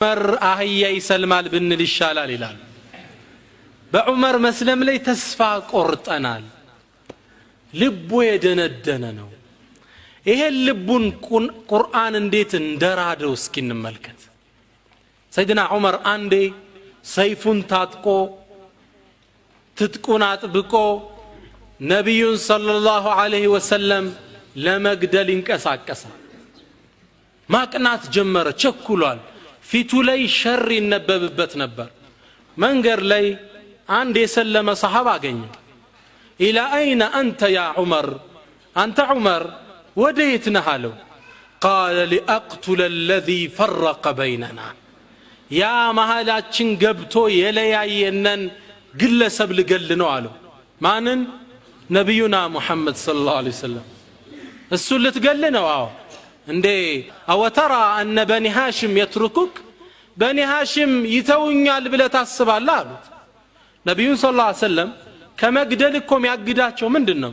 ዑመር አህያ ይሰልማል ብንል ይሻላል ይላሉ። በዑመር መስለም ላይ ተስፋ ቆርጠናል። ልቡ የደነደነ ነው። ይሄን ልቡን ቁርአን እንዴት እንደራደው እስኪ እንመልከት። ሰይድና ዑመር አንዴ ሰይፉን ታጥቆ፣ ትጥቁን አጥብቆ ነቢዩን ሰለላሁ ዐለይሂ ወሰለም ለመግደል ይንቀሳቀሳል። ማቅናት ጀመረ፣ ቸኩሏል። ፊቱ ላይ ሸር ይነበብበት ነበር። መንገድ ላይ አንድ የሰለመ ሰሓባ አገኘ። إلى أين أنت يا عمر? አንተ ዑመር ወደ የት ነህ አለው። قال لأقتل الذي فرق بيننا፣ ያ መሃላችን ገብቶ የለያየነን ግለሰብ ልገል ነው አለው። ማንን? ነቢዩና ሙሐመድ ሰለላሁ ዐለይሂ ወሰለም። እሱን ልትገል ነው? አዎ። እንዴ፣ أوترى أن بني هاشم يتركوك? በኒ ሃሽም ይተውኛል ብለህ ታስባለህ አሉት። ነቢዩን ሰለላሁ ዐለይሂ ወሰለም ከመግደል እኮ የሚያግዳቸው ምንድን ነው?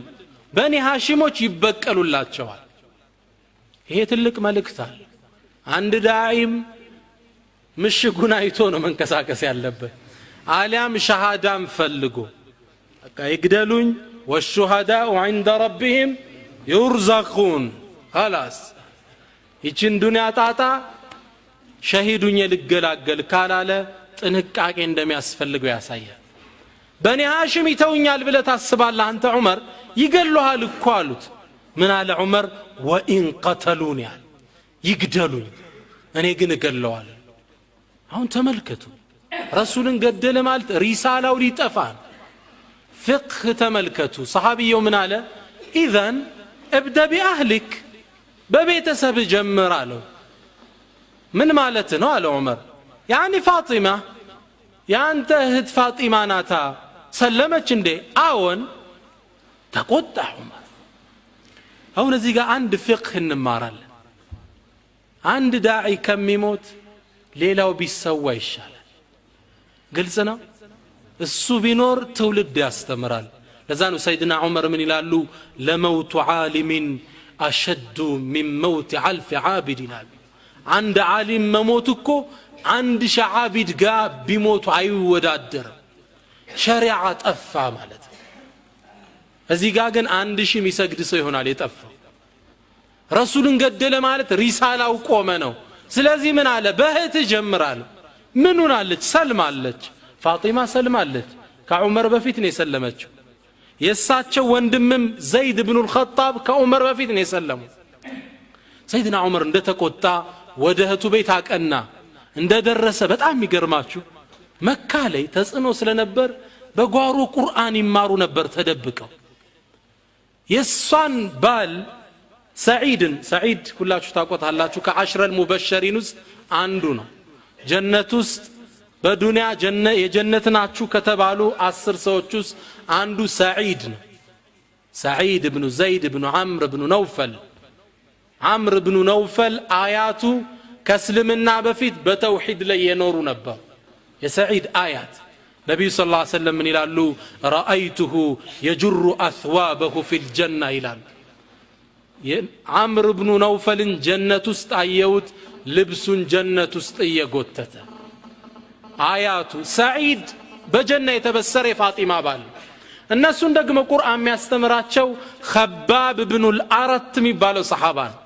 በኒ ሃሽሞች ይበቀሉላቸዋል። ይሄ ትልቅ መልእክት አለ። አንድ ዳዒም ምሽጉን አይቶ ነው መንቀሳቀስ ያለበት፣ አሊያም ሸሃዳም ፈልጎ፣ በቃ ይግደሉኝ፣ والشهداء عند ربهم يرزقون፣ خلاص ይችን ዱንያ ጣጣ ሸሂዱኝ ልገላገል ካላለ ጥንቃቄ እንደሚያስፈልገው ያሳያል። በኒ ሃሽም ይተውኛል ብለህ ታስባለህ አንተ ዑመር? ይገሉሃል እኮ አሉት። ምን አለ ዑመር? وإن قتلوني አለ፣ ይግደሉኝ፣ እኔ ግን እገለዋለሁ። አሁን ተመልከቱ፣ ረሱልን ገደለ ማለት ሪሳላው ሊጠፋ ነው። ፍቅህ ተመልከቱ። ሰሓቢየው ምን አለ? إذن ابدأ بأهلك፣ በቤተሰብ ጀምር አለው። ምን ማለት ነው አለ ዑመር። يعني ፋጢማ፣ የአንተ እህት ፋጢማ ናታ። ሰለመች እንዴ? አዎን። ተቆጣ ዑመር። አሁን እዚህ ጋር አንድ ፍቅህ እንማራለን። አንድ ዳዒ ከሚሞት ሌላው ቢሰዋ ይሻላል። ግልጽ ነው። እሱ ቢኖር ትውልድ ያስተምራል። ለዛ ነው ሰይድና ዑመር ምን ይላሉ? لموت عالم أشد من موت ألف عابد ይላሉ። አንድ ዓሊም መሞት እኮ 1000 ዓቢድ ጋር ቢሞቱ አይወዳደርም። ሸሪዓ ጠፋ ማለት ነው። እዚህ ጋር ግን 1000 የሚሰግድ ሰው ይሆናል የጠፋው። ረሱልን ገደለ ማለት ሪሳላው ቆመ ነው። ስለዚህ ምን አለ? በእህት ጀምራል። ምን ሆናለች? ሰልማለች። ፋጢማ ሰልማለች። ከዑመር በፊት ነው የሰለመችው። የእሳቸው ወንድምም ዘይድ ብኑ ልኸጣብ ከዑመር በፊት ነው የሰለሙ። ሰይድና ዑመር እንደተቆጣ ወደ እህቱ ቤት አቀና። እንደደረሰ በጣም የሚገርማችሁ መካ ላይ ተጽዕኖ ስለነበር በጓሮ ቁርአን ይማሩ ነበር ተደብቀው። የእሷን ባል ሰዒድን፣ ሰዒድ ሁላችሁ ታውቆታላችሁ፣ ከ العشرة المبشرين ውስጥ አንዱ ነው። ጀነት ውስጥ በዱንያ የጀነት ናችሁ ከተባሉ 10 ሰዎች ውስጥ አንዱ ሰዒድ ነው። ሰዒድ ብኑ ዘይድ ብኑ ዓምር ብኑ ነውፈል። ዓምር ብኑ ነውፈል አያቱ ከእስልምና በፊት በተውሒድ ላይ የኖሩ ነበር። የሰዒድ አያት ነቢዩ ስ ላ ሰለም ምን ይላሉ? رأيته يجر أثوابه في الجنة ይላሉ። ዓምር ብኑ ነውፈልን ጀነት ውስጥ አየሁት፣ ልብሱን ጀነት ውስጥ እየጎተተ። አያቱ ሰዒድ በጀና የተበሰረ የፋጢማ ባል። እነሱን ደግሞ ቁርአን የሚያስተምራቸው ከባብ ብኑል አረት የሚባለው ሰሓባ ነው።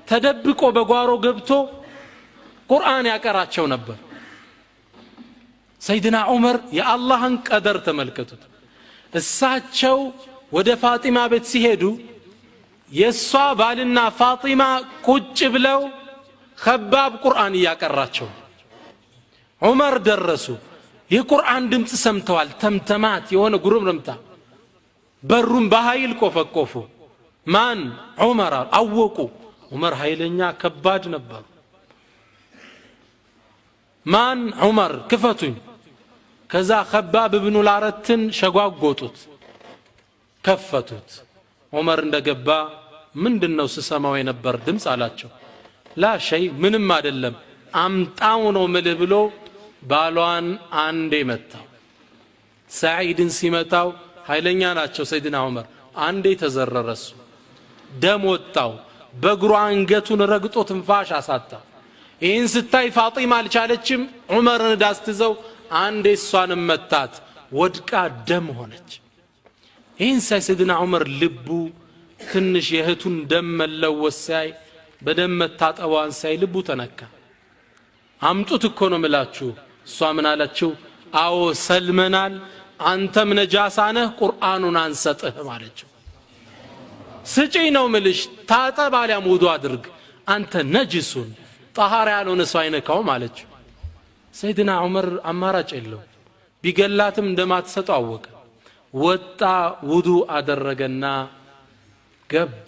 ተደብቆ በጓሮ ገብቶ ቁርአን ያቀራቸው ነበር። ሰይድና ዑመር የአላህን ቀደር ተመልከቱት። እሳቸው ወደ ፋጢማ ቤት ሲሄዱ የእሷ ባልና ፋጢማ ቁጭ ብለው ከባብ ቁርአን እያቀራቸው። ዑመር ደረሱ። የቁርአን ድምፅ ሰምተዋል። ተምተማት የሆነ ጉርምርምታ። በሩን በኃይል ቆፈቆፉ። ማን? ዑመር። አወቁ። ዑመር ኃይለኛ ከባድ ነበሩ። ማን? ዑመር፣ ክፈቱኝ። ከዛ ከባብ ብኑ ላረትን ሸጓጎጡት፣ ከፈቱት። ዑመር እንደገባ ምንድን ነው ስሰማው የነበር ድምፅ አላቸው። لا شيء፣ ምንም አይደለም፣ አምጣው ነው ምልህ ብሎ ባሏን አንዴ መታው። ሰዒድን ሲመታው ኃይለኛ ናቸው ሰይድና ዑመር። አንዴ ተዘረረ፣ እሱ ደም ወጣው። በእግሩ አንገቱን ረግጦ ትንፋሽ አሳጣው። ይህን ስታይ ፋጢማ አልቻለችም። ዑመርን ዳስትዘው አንዴ እሷንም መታት፣ ወድቃ ደም ሆነች። ይህን ሳይ ሰይድና ዑመር ልቡ ትንሽ የእህቱን ደም መለወስ ሲያይ፣ በደም መታጠቧን ሳይ ልቡ ተነካ። አምጡት እኮ ነው ምላችሁ። እሷ ምን አለችው? አዎ ሰልመናል፣ አንተም ነጃሳ ነህ፣ ቁርአኑን አንሰጥህም አለችው። ስጪኝ ነው ምልሽ፣ ታጠብ አሊያም ውዱ አድርግ፣ አንተ ነጅሱን ጠሃራ ያልሆነ ሰው አይነካውም አለችው። ሰይድና ዑመር አማራጭ የለው፣ ቢገላትም እንደማትሰጠው አወቀ። ወጣ፣ ውዱ አደረገና ገባ።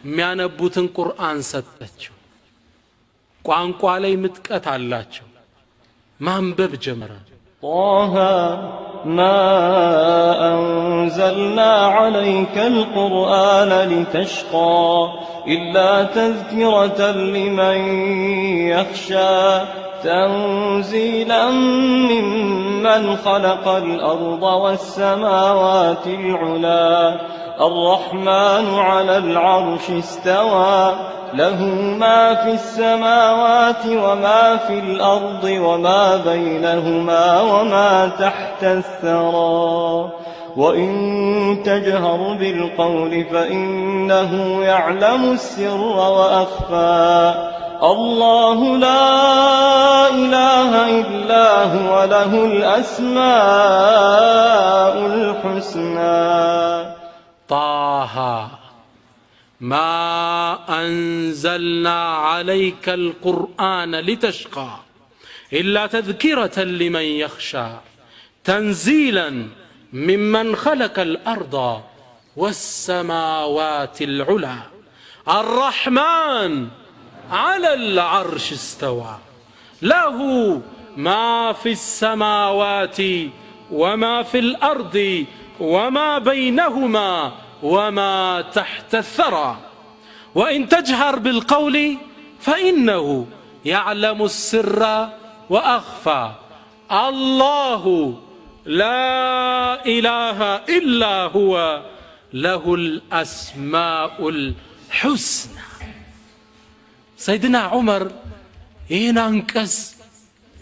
የሚያነቡትን ቁርአን ሰጠችው። ቋንቋ ላይ ምጥቀት አላቸው። ማንበብ ጀመረ። طه ما أنزلنا عليك القرآن لتشقى إلا تذكرة لمن يخشى تنزيلا ممن خلق الأرض والسماوات العلى الرحمن على العرش استوى له ما في السماوات وما في الأرض وما بينهما وما تحت الثرى وإن تجهر بالقول فإنه يعلم السر وأخفى الله لا إله إلا هو له الأسماء الحسنى. طه ما أنزلنا عليك القرآن لتشقى إلا تذكرة لمن يخشى تنزيلا ممن خلق الأرض والسماوات العلى الرحمن على العرش استوى له ما في السماوات وما في الأرض وما بينهما وما تحت الثرى وإن تجهر بالقول فإنه يعلم السر وأخفى الله لا إله إلا هو له الأسماء الحسنى. ሰይድና ዑመር ይህን አንቀጽ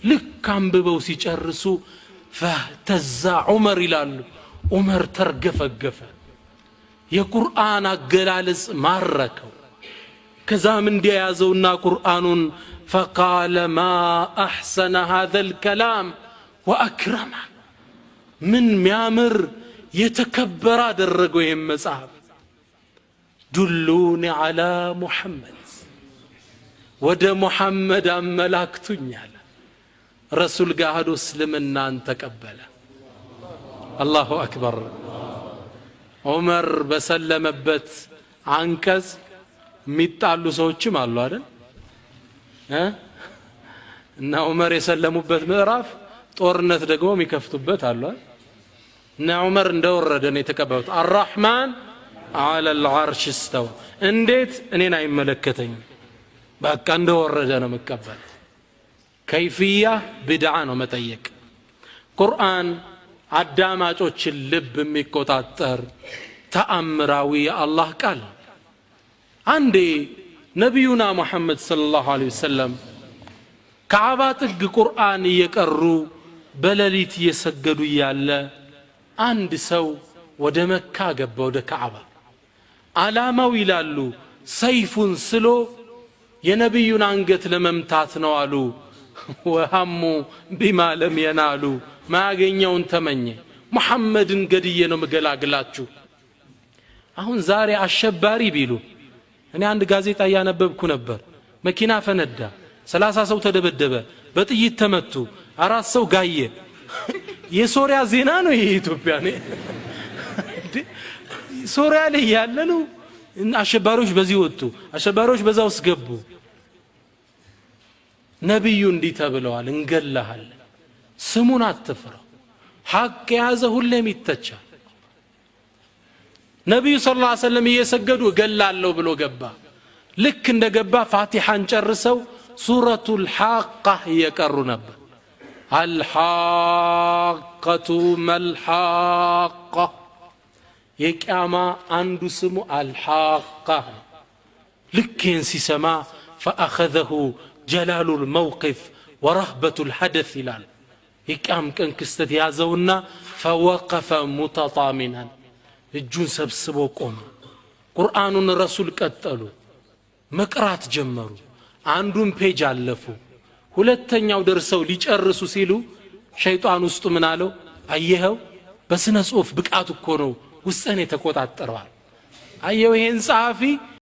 ልክ አንብበው ሲጨርሱ فاهتز عمر ይላሉ። ዑመር ተርገፈገፈ። የቁርአን አገላለጽ ማረከው። ከዛም እንዲያያዘውና ቁርአኑን فقال ما أحسن هذا الكلام وأكرمه፣ ምን ሚያምር የተከበረ አደረገው ይህም መጽሐፍ። دلوني على محمد፣ ወደ ሙሐመድ አመላክቱኝ አለ። ረሱል ጋር ሄዶ እስልምናን ተቀበለ። الله أكبر። ዑመር በሰለመበት አንቀጽ የሚጣሉ ሰዎችም አሉ አይደል እ? እና ዑመር የሰለሙበት ምዕራፍ ጦርነት ደግሞ የሚከፍቱበት አሉ አይደል? እና ዑመር እንደወረደ ነው የተቀበሉት። الرحمن على العرش استوى። እንዴት እኔን አይመለከተኝም፣ በቃ እንደወረደ ነው የምቀበል። كيفية ቢድዓ ነው መጠየቅ። ቁርአን አዳማጮችን ልብ የሚቆጣጠር ተአምራዊ የአላህ ቃል። አንዴ ነቢዩና ሙሐመድ صلى الله عليه وسلم ከዓባ ጥግ ቁርአን እየቀሩ በሌሊት እየሰገዱ እያለ አንድ ሰው ወደ መካ ገባ፣ ወደ ከዓባ። ዓላማው ይላሉ ሰይፉን ስሎ የነቢዩን አንገት ለመምታት ነው አሉ። وهموا بما لم ينالوا፣ ማያገኘውን ተመኘ። ሙሐመድን ገድዬ ነው ምገላግላችሁ። አሁን ዛሬ አሸባሪ ቢሉ፣ እኔ አንድ ጋዜጣ እያነበብኩ ነበር። መኪና ፈነዳ፣ 30 ሰው ተደበደበ፣ በጥይት ተመቱ፣ አራት ሰው ጋየ። የሶሪያ ዜና ነው ይሄ። ኢትዮጵያ ነው፣ ሶሪያ ላይ ያለ ነው። አሸባሪዎች በዚህ ወጡ፣ አሸባሪዎች በዛ ውስጥ ገቡ። ነቢዩ እንዲህ ተብለዋል፣ እንገላሃለን። ስሙን አትፍራው። ሐቅ የያዘ ሁሌም ይተቻል። ነቢዩ صلى الله عليه وسلم እየሰገዱ እገላለሁ ብሎ ገባ። ልክ እንደ ገባ ፋቲሓን ጨርሰው ሱረቱል ሐቃ እየቀሩ ነበር። الحاقة ما الحاقة፣ የቅያማ አንዱ ስሙ አልሐቃ ነው። ልክ ይህን ሲሰማ فأخذه جلال الموقف ورهبة الحدث ይላል። የቅያም ቀን ክስተት ያዘውና فوقف متطامنا፣ እጁን ሰብስቦ ቆመ። ቁርአኑን ረሱል ቀጠሉ፣ መቅራት ጀመሩ። አንዱን page አለፉ። ሁለተኛው ደርሰው ሊጨርሱ ሲሉ ሸይጣን ውስጡ ምን አለው? አየኸው፣ በስነ ጽሑፍ ብቃት እኮ ነው ውስጥህን የተቆጣጠረዋል። አየው ይሄን ጸሐፊ።